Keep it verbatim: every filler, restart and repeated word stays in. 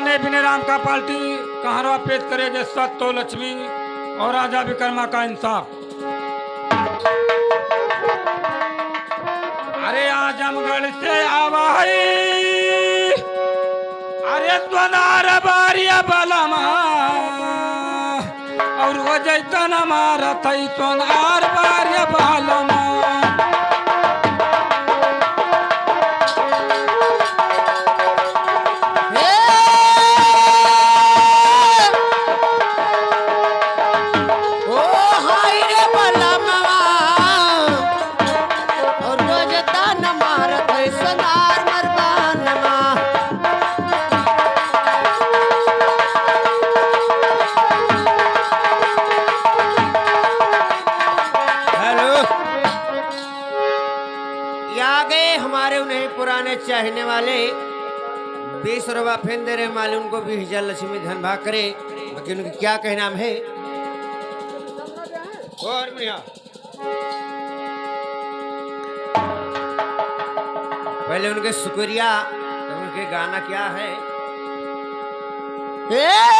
ने बिने राम का पार्टी कहारवा पेश करे जे सत्य लक्ष्मी और राजा विक्रमा का इंसाफ। अरे आजमगढ़ से आवा है, अरे सोनार बारिया बलमा, और वो जैतन मारत है सोनार बारिया बलमा। हेलो, ये आ गए हमारे उन्हें पुराने चाहने वाले। बीस रुपया फेन दे रहे मालिक उनको, बीस हजार लक्ष्मी धन भाग करे। बाकी उनके क्या कहना है? और बढ़िया। पहले उनके शुक्रिया, तो उनके गाना क्या है? ए!